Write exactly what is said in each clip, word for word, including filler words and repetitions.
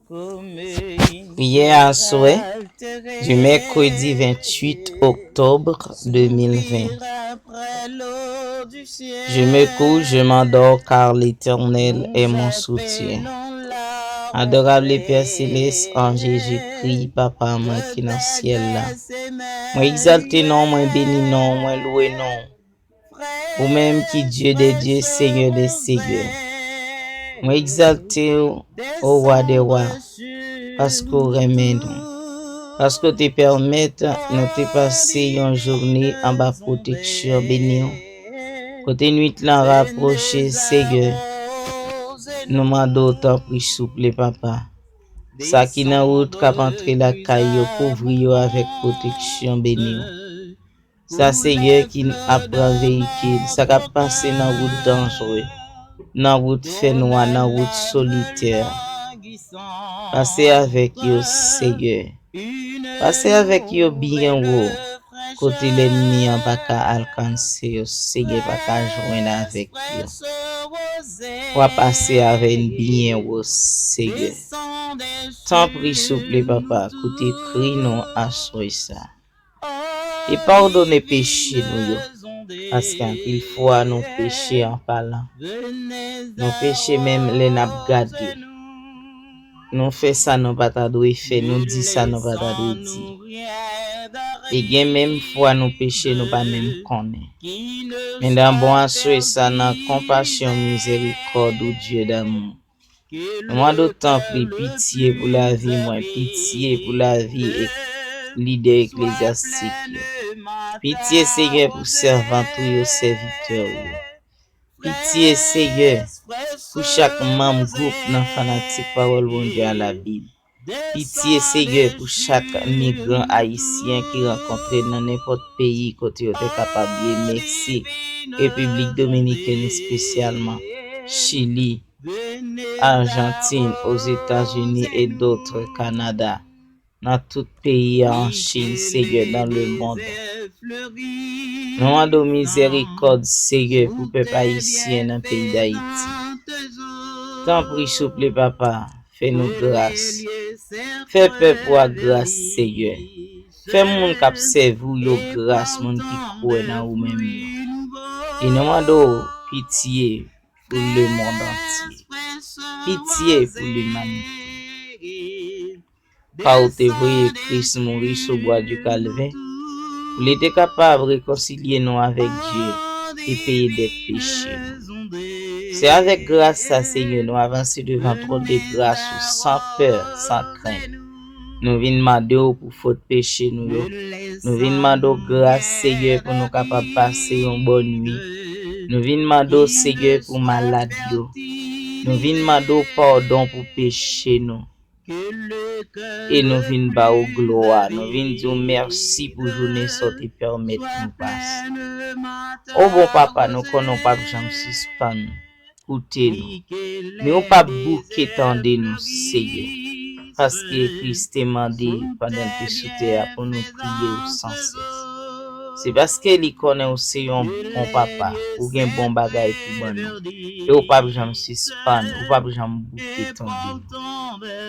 Priyè aswè, du mercredi vingt-huit octobre deux mille vingt. Je me couche, je m'endors, car l'Éternel est mon soutien. Adorable Pè Selès, an Jezikri, Papa mwen ki nan syèl la, mwen egzalte non, mwen beni non, mwen lwe non. Ou menm ki Dye dè dye, Senyè dè senyè. Mwen egzalte w, o Wa dè wa, paske w renmen nou, paske w te pèmèt nou te pase yon jounen anba pwoteksyon beni w. Kote nwit lan rapwoche, Senyè, nou mande w tanpri, souple, Papa. Sa ki nan wout k ap antre lakay yo, kouvri yo avèk pwoteksyon beni w. Sa, Senyè, ki ap pran veyikil, sa k ap pase nan wout danjre, nan wout fènwa, nan wout solitè. Pase avèk yo, Senyè. Pase avèk yo byen wo, kote lènmi an pa ka alkanse yo, Senyè, pa ka jwenn avèk yo. W a pase avè n byen wo, Senyè. Tanpri, souple, Papa, koute kri nou aswè sa. E padone peche nou yo, paske anpil fwa nou peche an palan. Nou peche menm lè n ap gade. Nou fè sa nou pa ta dwe fè, nou di sa nou pa ta dwe di. E gen menm fwa nou peche, nou pa menm konnen. Men nan bon aswè sa, nan konpasyon, mizèrikòd ou, Dye damou, nou mande w tanpri pitye pou lavi mwen, pitye pou lavi ek lidè eklezyastik yo. Pitye, Senyè, pou sèvant ou yo, sèvitè ou yo. Pitye, Senyè, pou chak manm gwoup nan fanatik Pawòl Bondye a, Labib. Pitye, Senyè, pou chak migran ayisyen ki rankontre nan nenpòt peyi kote yo te kapab ye, Meksik, Repiblik Dominikèn espesyalman, Chili, Ajantin, Ozetazini e dòt, Kanada, nan tout peyi a, an Chin, Senyè, dans le monde. Nou mande w mizèrikòd, Senyè, pou pèp ayisyen nan peyi Dayiti. Tanpri, souple, Papa, fè nou gras. Fè pèp ou a gras, Senyè. Fè moun k ap sèvi w yo gras, moun ki kwè nan ou menm yo. E nou mande w pitye pou lemonn antye. Pitye pou limanite. Kar ou te voye Kris mouri sou bwa di Kalvè, pou li te kapab rekonsilye nou avèk Dye e peye dèt peche nou. Se avèk gras sa, Senyè, nou avanse devan twòn de gras ou san pè, san krent. Nou vin mande w pou fòt peche nou yo. Nou vin mande w gras, Senyè, pou nou kapab pase yon bòn nuit. Nou vin mande w, Senyè, pou malad yo. Nou vin mande w padon pou peche nou. E nou vin ba w glwa. Nou vin di w mèsi pou jounen sa w te pèmèt nou pase. O bon Papa, nou konnen w p ap janm sispann koute nou. Men w p ap bouke tande nou, Senyè. Paske Kris te mande pandan l te sou tè a pou nou priye w san sès. Se paske li konnen w se yon bon papa, ou gen bon bagay pou ban nou. E w p ap janm sispann, ou p ap janm bouke tande nou.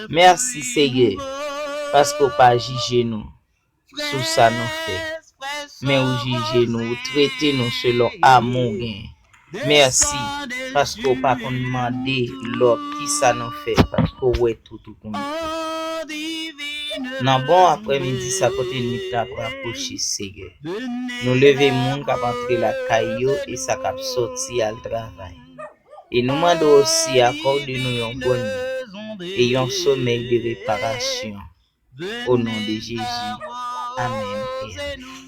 Mèsi, Senyè, paske w pa jije nou sou sa nou fè. Men ou jije nou, ou trete nou selon amou w genyen. Mèsi, paske w pa konn mande lòt kisa nou fè, paske w wè tout, ou konnen tout. Nan bon aprèmidi sa kote nwit la ap rapwoche, Senyè, nou leve moun k ap antre lakay yo e sa k ap sòti al travay. E nou mande w osi akòde nou yon bòn nuit e yon somèy de reparasyon. O non de Jezi. Amèn e amèn.